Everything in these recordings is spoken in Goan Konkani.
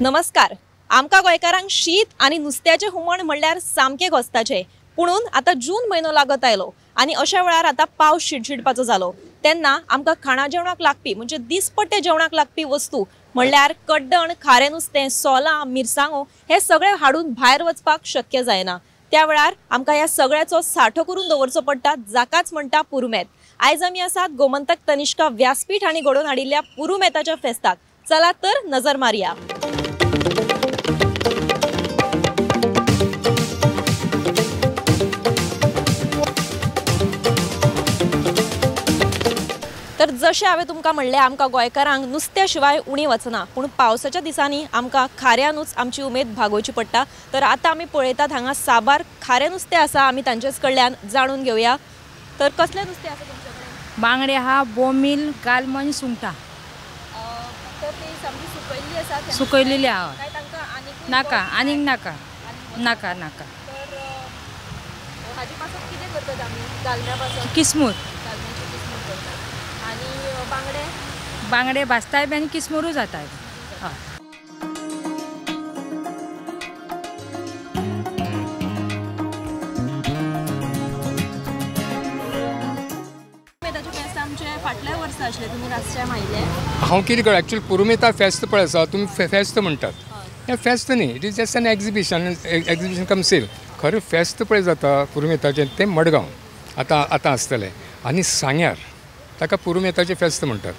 नमस्कार. आमकां गोंयकारांक शीत आनी नुस्त्याचें हुमण म्हणल्यार सामकें घोस्ताचें. पुणून आतां जून म्हयनो लागत आयलो आनी अशा वेळार आतां पावस शिडशिडपाचो जालो तेन्ना आमकां खाणा जेवणाक लागपी म्हणजे दिसपट्टे जेवणाक लागपी वस्तू म्हणल्यार कड्डण, खारें नुस्तें, सोलां, मिरसांगो हे सगळे हाडून भायर वचपाक शक्य जायना. त्या वेळार आमकां ह्या सगळ्याचो सांठो करून दवरचो पडटा, जाकाच म्हणटा पुरुमेत. आयज आमी आसात गोमंतक तनिष्का व्यासपीठ हांणी घडोवन हाडिल्ल्या पुरुमेताच्या फेस्ताक. चला तर नजर मारया. तर जशें हांवें तुमकां म्हणलें, आमकां गोंयकारांक नुस्त्या शिवाय उणी वचना, पूण पावसाच्या दिसांनी आमकां खाऱ्यानूच आमची उमेद भागोवची पडटा. तर आतां आमी पळयतात हांगा साबार खारें नुस्तें आसा, आमी तांचेच कडल्यान जाणून घेवया. तर कसलें नुस्तें आसा तुमचे कडेन? बांगडे आहा, बोमील, गालमो, सुंगटां. तर ती सामकी सुकयल्ली आसा? सुकयलेली आहा. नाका, आनीक नाका, नाका नाका. तर हाजे पासून कितें करतात आमी? गालम्या पासून किस्मूर. गालम्याची किस्मूर करतात. आनी बांगडे? बांगडे भाजताय बी आनी किस्मुरूय जाताय. हय. फाटल्या वर्सा आसले तुमी लास्ट टायम आयिल्ले? हांव कितें कळ, एक्चुअली पुरुमेता फेस्त पळय आसा, तुमी फेस्त म्हणटात, हें फेस्त न्ही, it is just an exhibition, exhibition cum sale. खरें फेस्त पळय जाता पुरुमेताचें तें मडगांव आतां आतां आसतलें आनी सांग्यार ताका पुरुमेताचें फेस्त म्हणटात,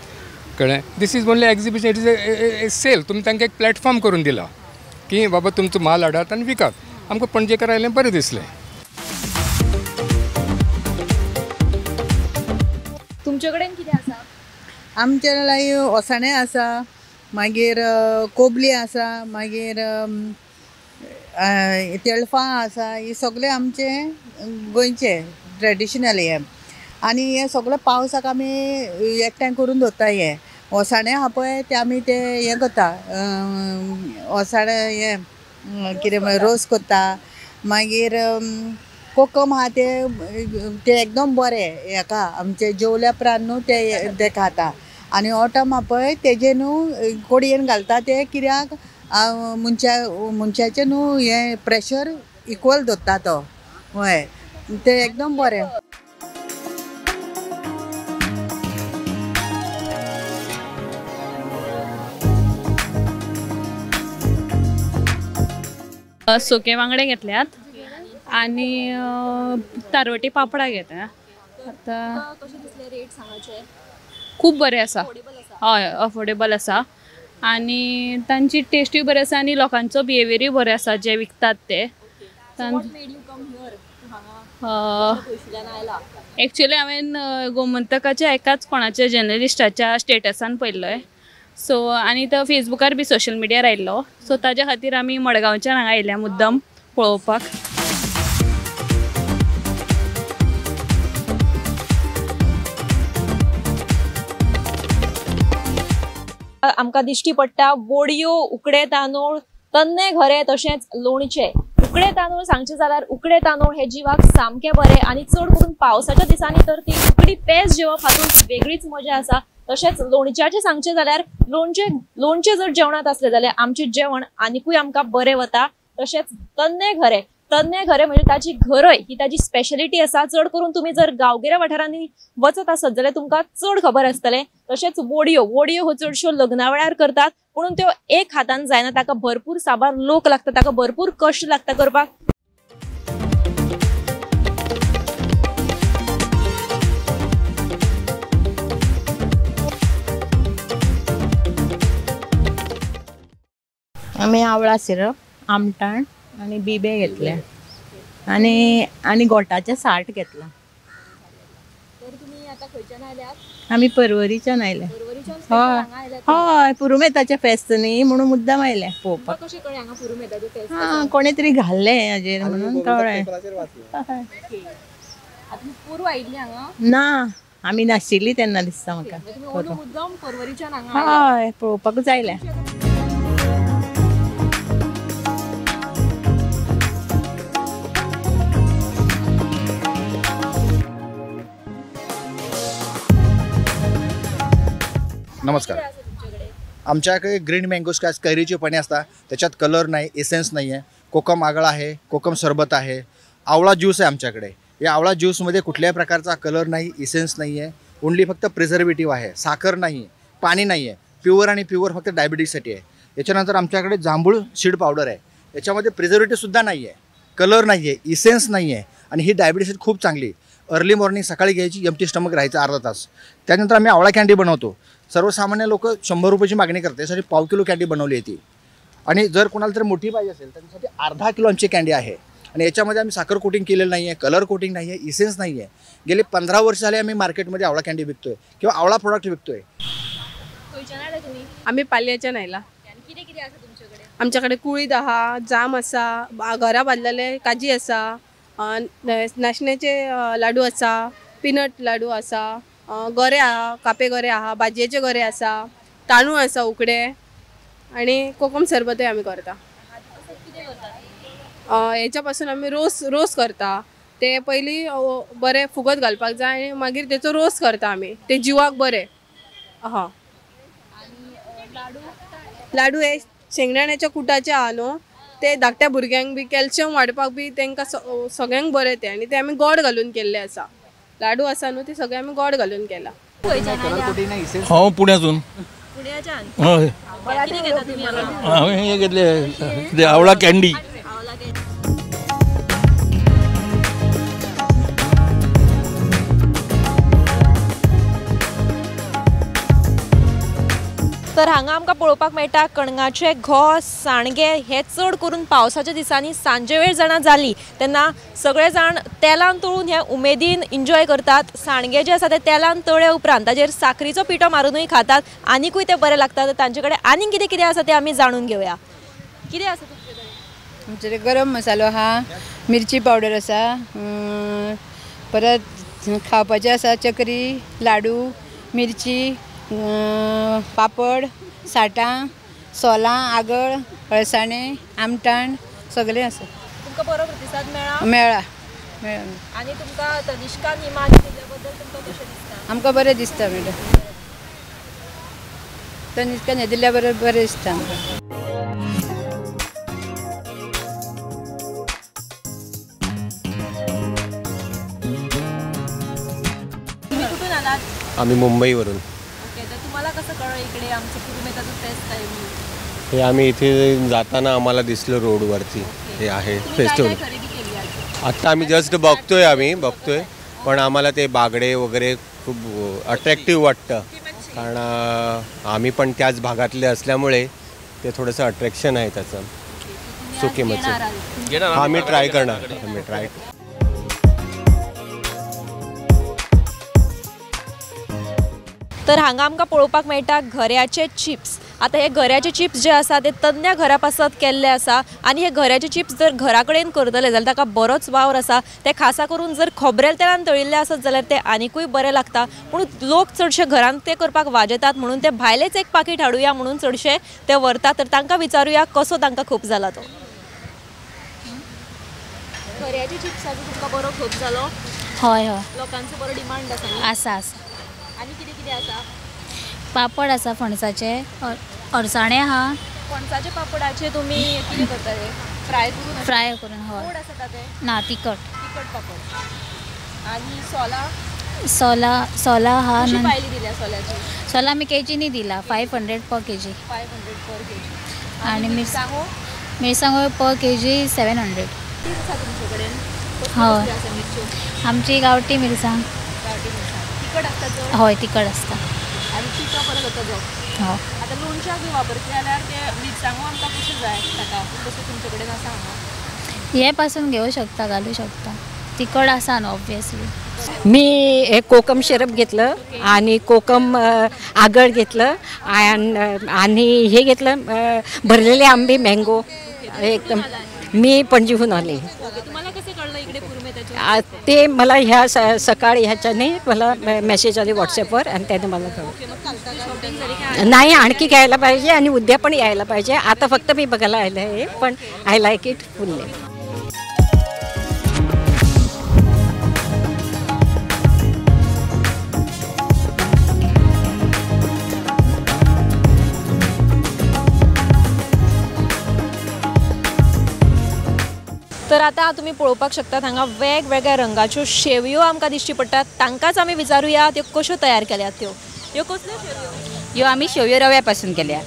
कळ्ळें? This is only exhibition, it is a sale. तुमी तांकां एक प्लॅटफॉर्म करून दिला की बाबा तुमचो माल हाडात आनी विकात. आमकां पणजेकार आयलें बरें दिसलें. तुमचे कडेन कितें आसा? आमचे लागीं ओसाणे आसा, मागीर कोबली आसा, मागीर तेळफां आसा. हे सगळे आमचे गोंयचे ट्रेडिशनल हे. आनी हे सगळे पावसाक आमी एकठांय करून दवरता. हे ओसाणे आहा पळय ते आमी ते हें करता, ओसाणे हें कितें म्हणल्यार रोस करता. मागीर कोकम आहा ते ते एकदम बरें हेका आमचे जेवल्या उपरांत न्हू ते ते खाता. आनी ओटम आहा पळय तेजे न्हू कोडयेन घालता ते कित्याक मनशा मनशाचें न्हू हें प्रेशर इक्वल दवरता तो. हय, ते एकदम बरें. सुके बांगडे घेतल्यात आनी तारवटी पापडां घेतल्या. आतां खूब बरें आसा, हय, अफोर्डेबल आसा आनी तांची टेस्टूय बरी आसा आनी लोकांचो बिहेवियरूय बरो आसा जे विकतात ते. एक्चुअली हांवें गोमंतकाच्या एकाच कोणाच्या जर्नलिस्टाच्या स्टेटसान पळयल्लोय, सो आनी तो फेसबुकार बी सोशल मिडियार आयिल्लो, सो ताज्या खातीर आमी मडगांवच्यान हांगा आयल्या मुद्दम पळोवपाक. आमकां दिश्टी पडटा बोडयो, उकडे तांदूळ, तन्ने घरे, तशेंच लोणचें. उकडे तांदूळ सांगचें जाल्यार उकडे तांदूळ हे जिवाक सामकें बरें आनी चड करून पावसाच्या दिसांनी तर ती उकडी पेज जेवप हातूंत वेगळीच मजा आसा. तशेंच लोणच्याचें सांगचें जाल्यार लोणचें लोणचें जर जेवणांत आसलें जाल्यार आमचें जेवण आनिकूय आमकां बरें वता. तशेंच तन्ने घरे, तन्ने घरे म्हणजे ताजी घरय ही ताजी स्पेशलिटी आसा. चड करून तुमी जर गांवगिऱ्या वाठारांनी वचत आसत जाल्यार तुमकां चड खबर आसतलें. तशेंच वडयो, वडयो ह्यो चडश्यो लग्ना वेळार करतात, पूण त्यो एक हातान जायना, ताका भरपूर साबार लोक लागता, ताका भरपूर कश्ट लागता करपाक. आमी आवळा सिरप, आमटाण आनी बिबे घेतले आनी आनी गोटाचें साठ घेतलां. तर तुमी आतां खंयच्यान आयल्यात? आमी परवरीच्यान आयले. हय हय, पुरुमेताचें फेस्त न्ही म्हणून मुद्दाम आयले पळोवपाक. कशें कळ्ळें हांगा पुरुमेताचें फेस्त? हां, कोणें तरी घाल्लें हाजेर म्हणून कळ्ळें. आतां पूर्व आयिल्ली हांगा? ना, आमी नाशिल्ली तेन्ना दिसता म्हाका. हय, पळोवपाकूच आयल्या. नमस्कार. आमच्याकडे ग्रीन मँगो स्क्वॅश कैरीचे पाणी असतात, त्याच्यात कलर नाही, एसेन्स नाही आहे. कोकम आगळ आहे, कोकम सरबत आहे, आवळा ज्यूस आहे आमच्याकडे. या आवळा ज्यूसमध्ये कुठल्याही प्रकारचा कलर नाही, इसेन्स नाही आहे, ओनली फक्त प्रिझर्वेटिव्ह आहे, साखर नाही, पाणी नाही आहे, प्युअर आणि प्युअर फक्त डायबिटीजसाठी आहे. याच्यानंतर आमच्याकडे जांभूळ सीड पावडर आहे, याच्यामध्ये प्रिझर्वेटिव्हसुद्धा नाही आहे, कलर नाही आहे, इसेन्स नाही आहे आणि ही डायबिटीजसाठी खूप चांगली. अर्ली मॉर्निंग सकाळी घ्यायची, एम्प्टी स्टमक राहायचं अर्धा तास. त्यानंतर आम्ही आवळा कॅन्डी बनवतो. सर्वसामान्य लोक 100 रुपयाची मागणी करते, त्यासाठी पाव किलो कॅन्डी बनवली येते. आणि जर कोणाला तर मोठी पाहिजे असेल तर त्यासाठी अर्धा किलो आमची कॅन्डी आहे. आणि याच्यामध्ये आम्ही साखर कोटिंग केलेलं नाही आहे, कलर कोटिंग नाही आहे, इसेन्स नाही आहे. गेले 15 वर्ष झाले आम्ही मार्केटमध्ये आवळा कॅन्डी विकतो आहे किंवा आवळा प्रोडक्ट विकतो आहे. आम्ही पाल्याच्यान आयला. आमच्याकडे कुळीद आहा, जाम आसा, घरा बांदलेले काजी आसा, नाशण्याचे लाडू आसा, पिनट लाडू आसा, गोरे आहा, कापे गोरे आहा, भाजयेचे गोरे आसा, तांदूळ आसा उकडे आनी कोकम सरबतय आमी करता. हेच्या पासून आमी रोस रोस करता. ते पयलीं बरें फुगत घालपाक जाय आनी मागीर तेचो रोस करता आमी, ते जिवाक बरें. हा, लाडू हे शेंगदाण्याच्या कुटाचे आहा न्हू, ते धाकट्या भुरग्यांक बी कॅल्शियम वाडपाक बी तांकां सगळ्यांक बरें ते. आनी ते आमी गोड घालून केल्ले आसा. लाडू आसा न्हू ते सगळे आमी गोड घालून केला. हांव पुण्यासून. हय, हांवें हें घेतलें आवळा कॅन्डी. तर हांगा आमकां पळोवपाक मेळटा कणगाचे घोस, सांडगे हे चड करून पावसाच्या दिसांनी सांजे वेळ जाणां जाली तेन्ना सगळे जाण तेलान तळून हे उमेदीन एन्जॉय करतात. सांडगे जे आसा ते तेलान तळ्ळे उपरांत ताजेर साखरीचो पिठो मारुनूय खातात, आनीकूय ते बरे लागतात. तर तांचे कडेन आनीक कितें कितें आसा तें आमी जाणून घेवया. कितें आसा तुमचे कडेन? आमचे कडेन गरम मसालो आहा, मिरची पावडर आसा, परत खावपाचें आसा चकरी, लाडू, मिरची, पापड, साठां, सोलां, आगळ, अळसाणे, आमटाण सगळें आसा. तुमकां बरो प्रतिसाद मेळ्ळा? मेळ्ळा मेळ्ळा. आनी तुमकां तनिष्कान ही मान दिल्ले बद्दल तुमकां कशें दिसता? आमकां बरें दिसता मॅडम, तनिष्कान हें दिल्ल्या बरें बरें दिसता आमकां. तुम्ही कुठून आलात? आम्ही मुंबईवरून. तुम्हाला कसं कळलं इकडे आमचं पुरुमेताचं फेस्ट आहे? हे आम्ही इथे जाताना आम्हाला दिसलं रोडवरती हे आहे फेस्टिवल. आत्ता आम्ही जस्ट बघतोय, आम्ही बघतोय, पण आम्हाला ते बागडे वगैरे खूप अट्रॅक्टिव्ह वाटतं, कारण आम्ही पण त्याच भागातले असल्यामुळे ते थोडंसं अट्रॅक्शन आहे त्याचं. सुकी मच्छी आम्ही ट्राय करणार, आम्ही ट्राय. तर हांगा आमकां पळोवपाक मेळटा घऱ्याचे चिप्स. आतां हे घऱ्याचे चिप्स जे आसा ते तन्न्या घरा पासत केल्ले आसा आनी हे घऱ्याचे चिप्स जर घरा कडेन करतले जाल्यार ताका बरोच वावर आसा. ते खासा करून जर खोबरेल तेलान तळिल्ले आसत जाल्यार ते आनिकूय बरें लागता. पूण लोक चडशे घरान ते करपाक वाजेतात म्हणून ते भायलेच एक पाकीट हाडुया म्हणून चडशे ते व्हरतात. तर तांकां विचारुया कसो तांकां खूब जाला तो. घऱ्याचे चिप्साचो तुमकां बरो खूब जालो? हय हय, लोकांचो बरो डिमांड आसा. आसा आसा. आनी कितें कितें आसा? पापड आसा फणसाचे, अळसाणे आहा. फणसाचे पापडाचे तुमी कितें करता? फ्राय करून? फ्राय करून. हय. गोड आसता ते? ना, तिखट. तिखट पापड. आनी सोलां? सोलां सोलां आहा. कशी पायली दिल्या सोल्याची? सोलां आमी केजीनी दिला, 500 पर केजी. 500 पर केजी. आनी मिरसांगो? मिरसांगो पर केजी 700. कितें आसा तुमचे कडेन? हय, आमची गांवठी मिरसांग. गांवठी मिरसांग तिखट आसता चड? हय, तिखट आसता. आनी पिठो परत जाता जो? हय. आतां लोणच्याक बी वापरतले जाल्यार ते मिरसांगो आमकां कशें जाय ताका, तशें तुमचे कडेन आसा हांगा? हे पासून घेवं शकता, घालूं शकता, तिखट आसा न्हू ऑब्वियसली. मी हे कोकम शिरप घेतलं आणि कोकम आगळ घेतलं आणि हे घेतलं भरलेले आंबे मँगो. एकदम मी पणजीहून आले. तुम्हाला कसं कळलं इकडे पुरुमेताचे? ते मला ह्या सकाळी ह्याच्याने मला मेसेज आले व्हॉट्सअपवर आणि त्याने मला कळलं. नाही, आणखी घ्यायला पाहिजे आणि उद्या पण यायला पाहिजे. आता फक्त मी बघायला आले आहे, पण I like it fully. तर आता तुम्ही पळोवपाक शकतात हांगा वेगवेगळ्या रंगाच्यो शेवयो आमकां दिश्टी पडटात. तांकांच आमी विचारुया त्यो कश्यो तयार केल्यात त्यो. ह्यो कसल्यो शेवयो? ह्यो आमी शेवयो रव्या पासून केल्या.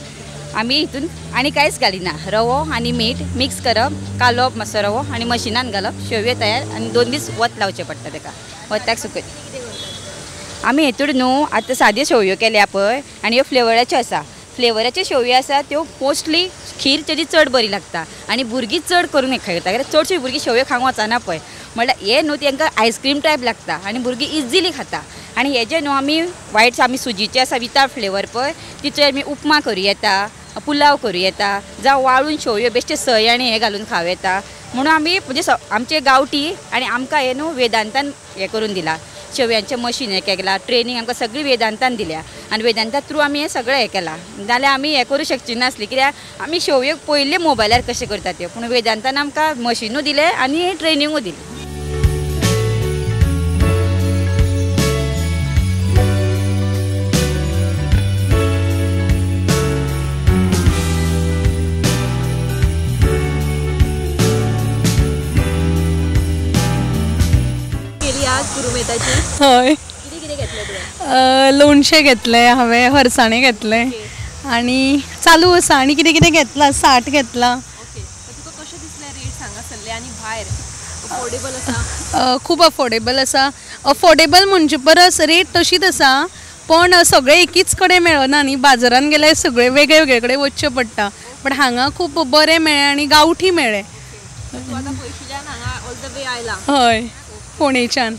आमी हितून आनी कांयच घालिना, रवो आनी मीठ मिक्स करप, कालोवप मातसो रवो आनी मशिनान घालप, शेवयो तयार. आनी 2 दीस वत लावचें पडटा ताका, वताक सुकयत. आमी हेतून न्हू आतां साद्यो शेवयो केल्या पळय, आनी ह्यो फ्लेवराच्यो आसा. फ्लेवराच्यो शेवयो आसा त्यो मोस्टली खीर तेजी चड बरी लागता आनी भुरगीं चड करून हें खायता, कित्याक चडशीं भुरगीं शेवयो खावंक वचना पळय. म्हणल्यार हें न्हू तांकां आयस्क्रीम टायप लागता आनी भुरगीं इजिली खाता. आनी हेजे न्हू आमी वायट आमी सुजीचे आसा वितावट फ्लेवर पळय, तिचेर आमी उपमा करूं येता, पुलाव करूं येता, जावं वाळून शेवयो बेश्टे सय आनी हें घालून खावं येता. म्हणून आमी म्हणजे आमचे गांवठी आनी आमकां हें न्हू वेदांतान हें करून दिलां. शेवयांचें मशीन हें केलां, ट्रेनींग आमकां सगळी वेदांतान दिल्या आनी वेदांता थ्रू आमी हें सगळें हें केलां. नाल्यार आमी हें करूं शकची नासली, कित्याक आमी शेवयो पयलीं मोबायलार कशें करता त्यो, पूण वेदांतान आमकां मशिनूय दिलें आनी ट्रेनिंगूय दिली. हय, लोणचें घेतलें हांवें, हरसाणें घेतलें आनी चालू आसा आनी कितें कितें घेतलां, साठ घेतलां. खूब अफोर्डेबल आसा. अफोर्डेबल म्हणचे परस रेट तशीच आसा, पण सगळें एकीच कडेन मेळना न्ही. बाजारान गेल्यार सगळे वेगळे वेगळे कडेन वचचें पडटा, बट हांगा खूब बरें मेळ्ळें आनी गांवठी मेळ्ळें. हय, फोंडेच्यान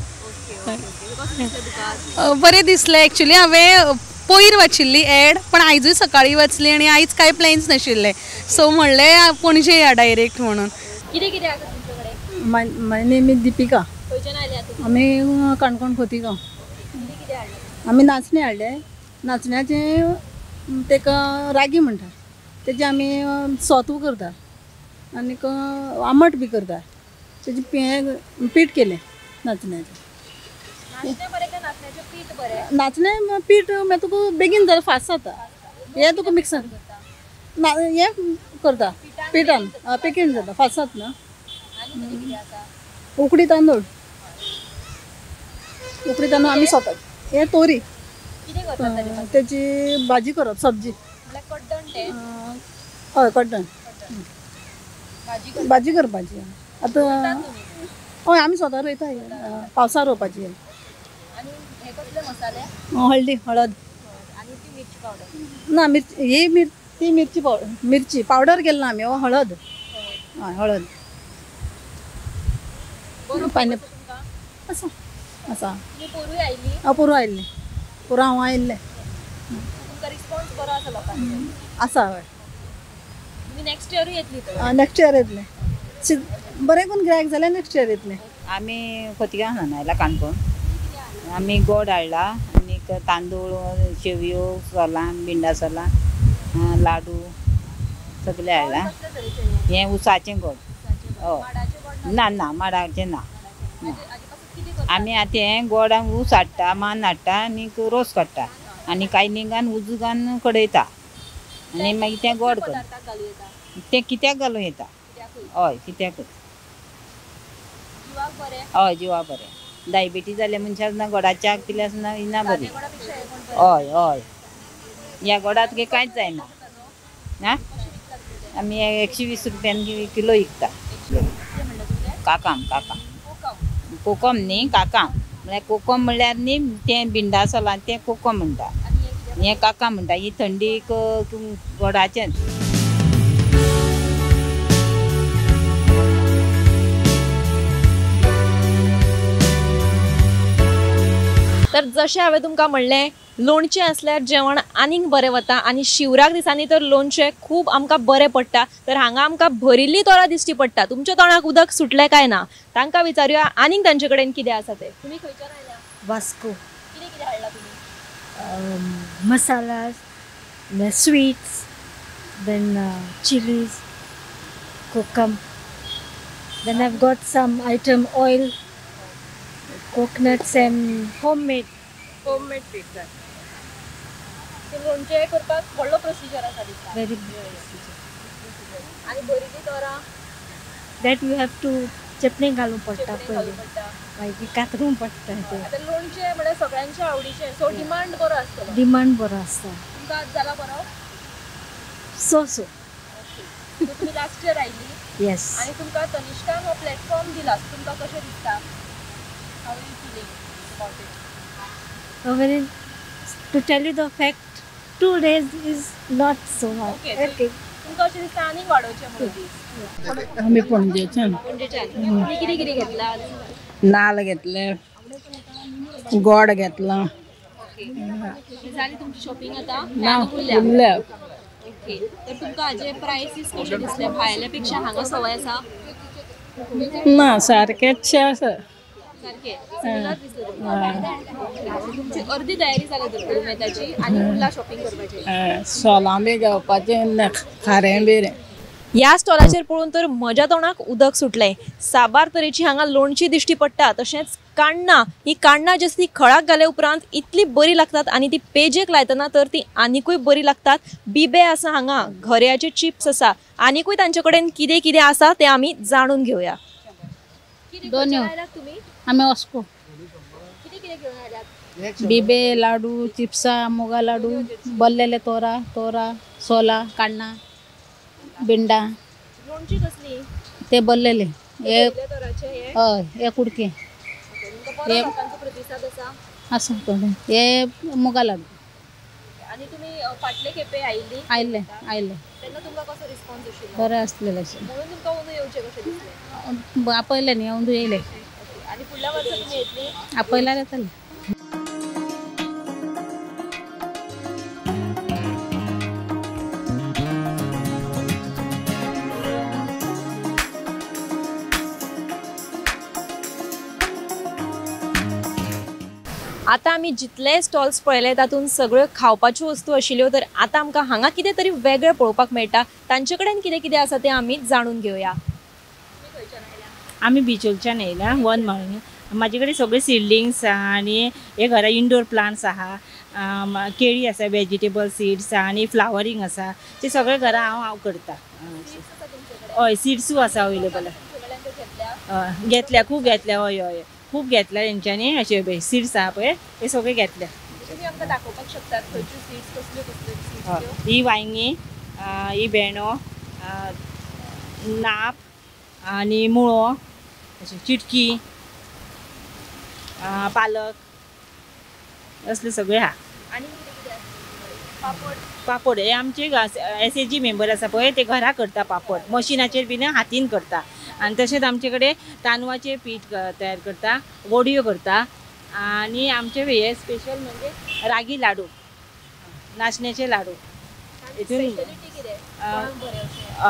बरें दिसलें. एक्चुली हांवें पयर वाचिल्ली एड, पण आयजूय सकाळीं वाचली आनी आयज कांय प्लॅन्स नाशिल्ले, सो म्हणलें पणजे या डायरेक्ट म्हणून. कितें कितें आसा तुमचे कडेन? My name is Deepika. खंयच्यान आयल्या तुमी? आमी काणकोण खोतिगांव. कितें कितें हाडलें? आमी नाचणें हाडलें. नाचण्याचें ताका रागी म्हणटा, तेजें आमी सोतू करता आनीक आमट बी करता. तेजें हें पीठ केलें नाचण्याचें. नाचणें पीठ मागीर तुका बेगीन जाता, फास्ट जाता. हें तुका मिक्सर ना हें करता पिठान बेगीन जाता, फास्ट जाता ना. उकडी तांदूळ, उकडी तांदूळ आमी स्वता. हें तोरी, तेजी भाजी करप, सब्जी. हय, कड्डण भाजी करपाची. आतां हय आमी स्वता रोयता, पावसा रोवपाची. हळदी, हळद ना, मिरची, ही मिरची, मिरची पावडर, मिरची पावडर केला ना आमी, हळद. हय, हळद पायनॅपल आसा आसा. पोरूं आयिल्लें, पोरूं हांव आयिल्लें आसा. हय, नेक्स्ट इयरूय येतली. नेक्स्ट इयर येतलें, बरें करून गिरायक जाल्यार नेक्स्ट इयर येतलें. आमी खोतिगांव आयला काणकोण. आमी गोड हाडला आनीक तांदूळ, शेवयो, सोलां, बिंडा सोलां, लाडू सगळें हाडला. हें उसाचें गोड. हय, ना ना, माडाचें ना. आमी आतां हें गोड ऊस हाडटा, मान हाडटा आनीक रोस काडटा आनी कांय निगान उजगान कडयता आनी मागीर तें गोड करता. तें कित्याक घालूं येता? हय, कित्याकूच. हय, जिवाक बरें. डायबिटीज जाल्ल्या मनशाक ना गोडाच्या पिल्यार ना ना बरी. हय हय, ह्या गोडात तुगे कांयच जायना. आं, आमी 120 रुपयान किलो विकता. काकाम, काकाम कोकम न्ही, काकाम म्हळ्यार कोकम म्हणल्यार न्ही तें बिंडा सोलां तें कोकम म्हणटा, हें काका म्हणटा. ही थंडीक गोडाचेंच. तर जशें हांवें तुमकां म्हणलें, लोणचें आसल्यार जेवण आनीक बरें वता आनी शिवराक दिसांनी तर लोणचें खूब आमकां बरें पडटा। तर हांगा आमकां भरिल्ली तोरां दिश्टी पडटा। तुमच्या तोंडाक उदक सुटलें काय ना तांकां विचारुया आनीक तांचे कडेन कितें आसा तें। तुमी खंयच्यान आयल्या? वास्को। कितें कितें हाडलां तुमी? Masalas, sweets, then chilies, kokum. Then I've got some item oil, coconuts and homemade. Homemade pizza. So लोणचें करपाक व्हडलो प्रोसिजर आसा दिसता. Very big procedure. आनी भरिल्ली तोरां? That you have to चेपणें घालूंक पडटा पयलीं, मागीर कातरूंक पडटा तें. आतां लोणचें म्हळ्यार सगळ्यांच्या आवडीचें, सो डिमांड बरो आसतलो. डिमांड बरो आसता. तुमकां आज जाला बरो? So so. तुमी लास्ट इयर आयिल्ली? येस. आनी तुमकां तनिष्कान हो प्लॅटफॉर्म दिला, तुमकां कशें दिसता? How you feeling about it? Well, to tell you the fact, 2 days is not so much. Okay. तुमकां अशें दिसता आनीक वाडोवचें म्हणून दीस? आमी पणजेच्यान. पणजेच्यान. तुमी कितें कितें घेतलां? नाल्ल घेतले, गोड घेतलां. जाली तुमची शॉपिंग आतां? ना, उरल्या. ओके. तर तुमकां हाजे प्रायसीस कशे दिसले? भायल्या पेक्षा हांगा सवाय आसा? ना, सारकेचशे आसा. सारकें सिमिलर दिसलें तुमकां? तुमची अर्दी तयारी जाल्या तर पुरुमेंताची आनी उरला शॉपिंग करपाचें? सोलां बी घेवपाचें, खारें बिरें. ह्या स्टॉलाचेर पळोवन तर म्हज्या तोंडाक उदक सुटलें। साबार तरेची हांगा लोणची दिश्टी पडटा, तशेंच काण्णां, ही काण्णां जी आसा ती खळाक घाले उपरांत इतली बरी लागतात आनी ती पेजेक लायतना तर ती आनिकूय बरी लागतात। बिबे आसा हांगा, घऱ्याचे चिप्स आसा, आनिकूय तांचे कडेन कितें कितें आसा तें आमी जाणून घेवया। दोन्ही आमी वास्को. कितें कितें घेवन आयल्यात? बिबे, लाडू, चिप्सा, मुगा लाडू, बल्लेले तोरा, तोरा, सोला, काण्णां, बिंडा. लोणची कसली? ते बल्लेले हे हय, हे कुडके. हे प्रतिसाद आसा? आसा थोडे. हे मुगा लाडू. आनी तुमी फाटले खेपे आयिल्ली? आयिल्ले आयिल्ले. तेन्ना तुमकां कसो रिस्पॉन्स आशिल्लो? बरें आसलेलें अशें. म्हणून तुमकां अंदू येवचें कशें दिसलें? आपयलें न्ही, अंदू येयलें. आनी फुडल्या वर्सा तुमी येतली? आपयल्यार येतलें. आतां आमी जितले स्टॉल्स पळयले तातूंत सगळ्यो खावपाच्यो वस्तू आशिल्ल्यो, तर आतां आमकां हांगा कितें तरी वेगळें पळोवपाक मेळटा। तांचे कडेन कितें कितें आसा तें आमी जाणून घेवया। आमी बिचोलच्यान येयला वन माळी. म्हाजे कडेन सगळे सिडलिंग्स आहा आनी हे घरा इंडोर प्लांट्स आहा, केळी आसा, वेजिटेबल सिड्स आहा आनी फ्लावरींग आसा. ते सगळे घरा हांव करता. हय, सिड्सूय आसा अवेलेबल. हय, घेतल्या, खूब घेतल्या. हय हय, खूब घेतल्या तेंच्यांनी. अशे सिड्स आहा पळय, ते सगळे घेतल्या. तुमी आमकां दाखोवपाक शकतात खंयच्यो सिड्स, कसल्यो कसल्यो सिड्स? ही वांयगी, ही भेंडो, नाप आनी मुळो, अशें चिटकी, पालक, असले सगळे आहा. आनी कितें कितें? पापड. पापड हे आमचे SHG member आसा पळय, ते घरा करता पापड, मशिनाचेर बी हातीन करता. आनी तशेंच आमचे कडेन तांदळाचें पीठ तयार करता, वडयो करता. आनी आमचे हे स्पेशल म्हणजे रागी लाडू, नाचण्याचे लाडू. हितून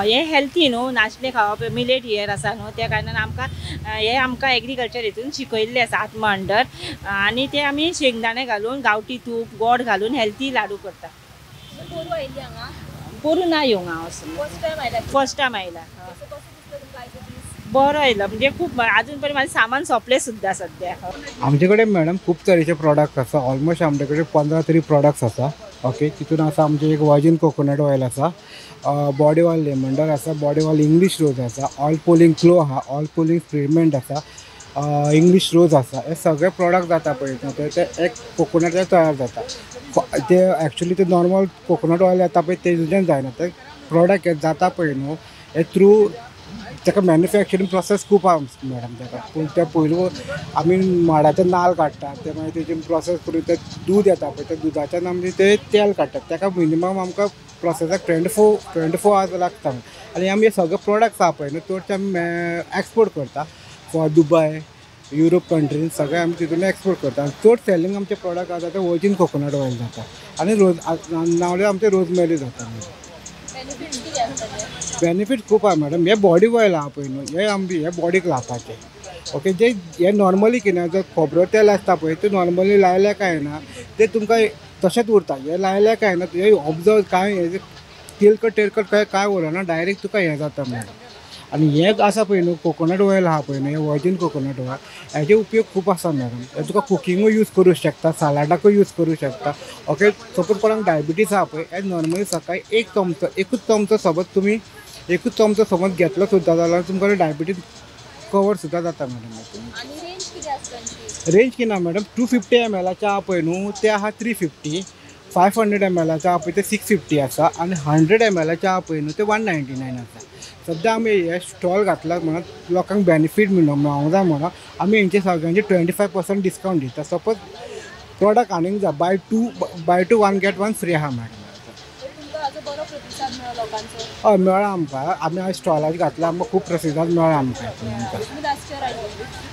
हे हेल्थी न्हू, नाचणे खावप, मिलेट इयर आसा न्हू, त्या कारणान आमकां हे आमकां एग्रीकल्चर हितून शिकयल्लें आसा आत्मा अंडर. आनी ते आमी शेंगदाणे घालून, गांवठी तूप, गोड घालून हेल्थी लाडू करता. पोरूं ना येवंक हांव, फर्स्ट टायम आयला. बरो आयलो म्हणजे खूब. अजून पर्यंत म्हाजें सामान सोंपलें सुद्दां सद्या. आमचे कडेन मॅडम खूब तरेचे प्रोडक्ट आसा. ऑलमोस्ट आमचे कडेन 15 तरी प्रोडक्ट्स आसा. ओके, तितून आसा आमचें एक वर्जीन कोकोनट ऑयल आसा, बॉडी ऑयल लेमंडर आसा, बॉडी ऑयल इंग्लीश रोज आसा, ऑयल पुलींग क्लो आहा, ऑयल पुलींग ट्रिटमेंट आसा, इंग्लीश रोज आसा. हे सगळे प्रोडक्ट जाता पळय ते एक कोकोनटाचे तयार जाता. ते एक्चुली ते नॉर्मल कोकोनट ऑयल येता पळय तेजेन जायना, ते प्रोडक्ट जाता पळय न्हू हे थ्रू ताका मॅन्युफॅक्चरींग प्रोसेस खूब आहा मॅडम ताका. पूण ते पयलू आमी माडाचे नाल काडटा, ते मागीर तेजी प्रोसेस करून ते दूद येता पळय, त्या दुदाच्यान आमी ते तेल काडटात. ताका मिनिमम आमकां प्रोसेसाक 24 आवर्स लागता. आनी आमी हे सगळे प्रोडक्ट्स आहा पळय न्हू चडशे आमी एक्सपोर्ट करता फॉर दुबय, युरोप कंट्रीन सगळे आमी तितून एक्सपोर्ट करता. आनी चड सेलिंग आमचे प्रोडक्ट जाता ते वर्जीन कोकोनट ऑयल जाता आनी रोज नावले आमचे रोजमेरी जाता. बेनिफीट खूब आहा मॅडम. हे बॉडी ऑयल आहा पळय न्हू, हे आमचे हे बॉडीक लावपाचे. ओके, जे हे नॉर्मली कितें जर खोबरो तेल आसता पळय ते नॉर्मली लायले काय ना ते तुमकां तशेंच उरता. हे लायले काय ना हे ऑब्जर्व कांय तेलकट तेलकट काय काय उरना, डायरेक्ट तुका हें जाता मॅडम. आनी हें आसा पळय न्हू कोकोनट ऑयल आहा पळय न्हू, हें वर्जीन कोकोनट ऑयल हेजे उपयोग खूब आसा मॅडम. हे तुका कुकिंगूय यूज करूं शकता, सालाडाकूय यूज करूं शकता. ओके, सपोज कोणाक डायबिटीज आहा पळय, हे नॉर्मली सकाळी एक चमचो एकूच चमचो समज तुमी एकूच चमचो समज घेतलो सुद्दां जाल्यार तुमकां डायबिटीज कवर सुद्दां जाता मॅडम. रेंज कितें ना मॅडम, 250 ml आहा पळय न्हू ते आहा 350, 500 ml आहा पळय ते 650 आसा आनी 100 ml आहा पळय न्हू ते 199 आसा. सद्या आमी हे स्टॉल घातला म्हणून लोकांक बेनिफीट मेळोंक जाय म्हणून आमी हेंचे सगळ्यांचे 25% डिस्कावंट दिता. सपोज प्रोडक्ट आनीक जाय buy two 1 get 1 free आहा मॅडम. हय मेळ्ळा आमकां, आमी आज स्टॉलार घातला, आमकां खूब प्रतिसाद मेळ्ळा आमकां.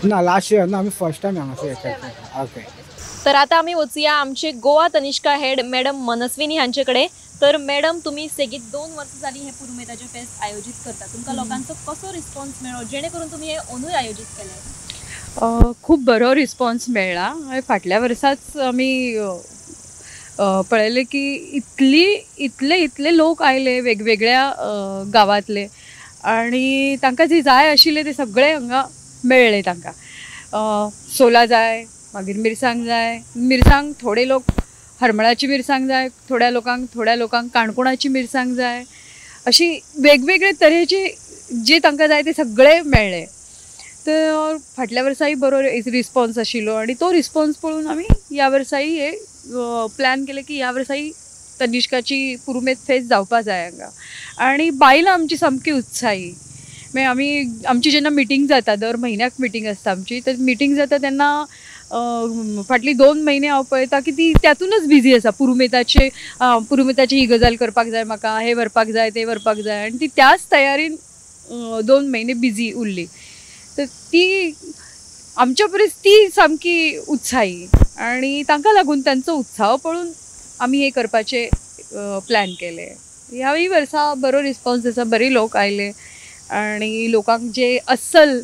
ना लास्ट इयर ना, आमी फर्स्ट टायम हांगासर येता. ओके, तर आता आमी वचुया आमचे गोवा तनिष्का हेड मॅडम मनस्विनी हांचे कडेन. तर मॅडम, तुमी सेगीत 2 वर्सां जाली हे पुरुमेताचे फेस्त आयोजीत करता, तुमकां लोकांचो कसो रिस्पॉन्स मेळ्ळो जेणे करून तुमी हे ओनूय आयोजीत केलें? खूब बरो रिस्पॉन्स मेळ्ळा. फाटल्या वर्साच आमी पळयलें की इतली इतले इतले लोक आयले वेगवेगळ्या गांवांतले आनी तांकां जे जाय आशिल्लें ते सगळें हांगा मेळ्ळें. तांकां सोला जाय, मागीर मिरसांग जाय, मिरसांग थोडे लोक हरमळाची मिरसांग जाय, थोड्या लोकांक काणकोणाची मिरसांग जाय, अशी वेगवेगळे तरेचे जे तांकां जाय ते सगळे मेळ्ळे. तर फाटल्या वर्साय बरो रिस्पॉन्स आशिल्लो आनी तो रिस्पॉन्स पळोवन आमी ह्या वर्साय हे प्लॅन केलें की ह्या वर्साय तनिष्काची पुरुमेत फेस्त जावपा जाय हांगा. आनी बायलां आमची सामकी उत्साही. मागीर आमी आमची जेन्ना मिटींग जाता, दर म्हयन्याक मिटींग आसता आमची, तर मिटींग जाता तेन्ना फाटली 2 म्हयने हांव पळयता की ती त्यातूनच बिजी आसा. पुरुमेताचे पुरुमेताची ही गजाल करपाक जाय म्हाका, हें व्हरपाक जाय, तें व्हरपाक जाय, आनी ती त्याच तयारीन 2 म्हयने बिजी उरली. तर ती आमच्या परस ती सामकी उत्साही आनी तांकां लागून तांचो उत्साह पळोवन आमी हें करपाचें प्लॅन केलें. ह्याय वर्सा बरो रिस्पॉन्स आसा, बरे लोक आयले आनी लोकांक जे अस्सल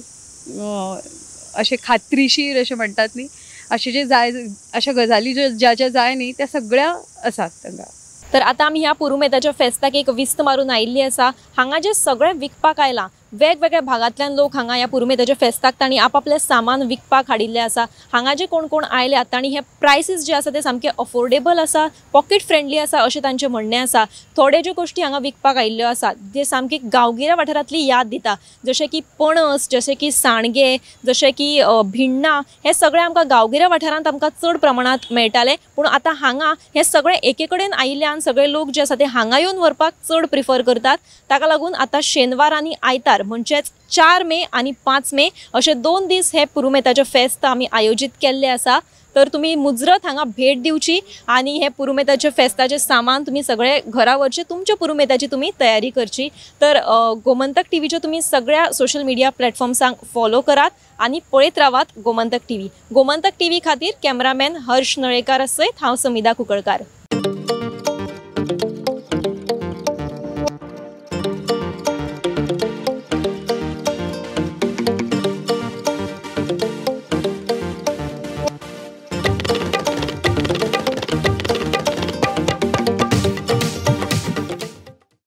अशें खात्रीशीर अशें म्हणटात न्ही, अशें जे जाय अशा गजाली ज्यो ज्या ज्या जाय न्ही त्या सगळ्या आसात तांकां. तर आतां आमी ह्या पुरुमेताच्या फेस्ताक एक विस्त मारून आयिल्ली आसा. हांगा जे सगळें विकपाक आयलां, वेगवेगळ्या भागांतल्यान लोक हांगा ह्या पुरुमेताच्या फेस्ताक तांणी आपापलें सामान विकपाक हाडिल्लें आसा. हांगा जे कोण कोण आयल्यात तांणी हे प्रायसीस जे आसा ते सामके अफोर्डेबल आसा, पॉकेट फ्रेंडली आसा अशें तांचें म्हणणें आसा. थोडे ज्यो गोश्टी हांगा विकपाक आयिल्ल्यो आसात जे सामकी गांवगिऱ्या वाठारांतली याद दिता, जशें की पणस, जशें की सांडगे, जशें की भिण्णां, हे सगळें आमकां गांवगिऱ्या वाठारांत आमकां चड प्रमाणांत मेळटालें. पूण आतां हांगा हें सगळें एके कडेन आयिल्ल्यान सगळे लोक जे आसा ते हांगा येवन व्हरपाक चड प्रिफर करतात. ताका लागून आतां शेनवार आनी आयतार म्हणजेच 4 मे आनी 5 मे अशे 2 दीस हे पुरुमेताचे फेस्त आमी आयोजीत केल्ले आसा. तर तुमी मुजरत हांगा भेट दिवची आनी हे पुरुमेताचे फेस्ताचें सामान तुमी सगळे घरा व्हरचें, तुमच्या पुरुमेताची तुमी तयारी करची. तर गोमंतक टीव्हीच्यो तुमी सगळ्या सोशल मिडिया प्लॅटफॉर्म्सांक फॉलो करात आनी पळयत रावात गोमंतक टीव्ही. गोमंतक टीव्ही खातीर कॅमेरामॅन हर्ष नळेकार सयत हांव समिधा कुंकळकार.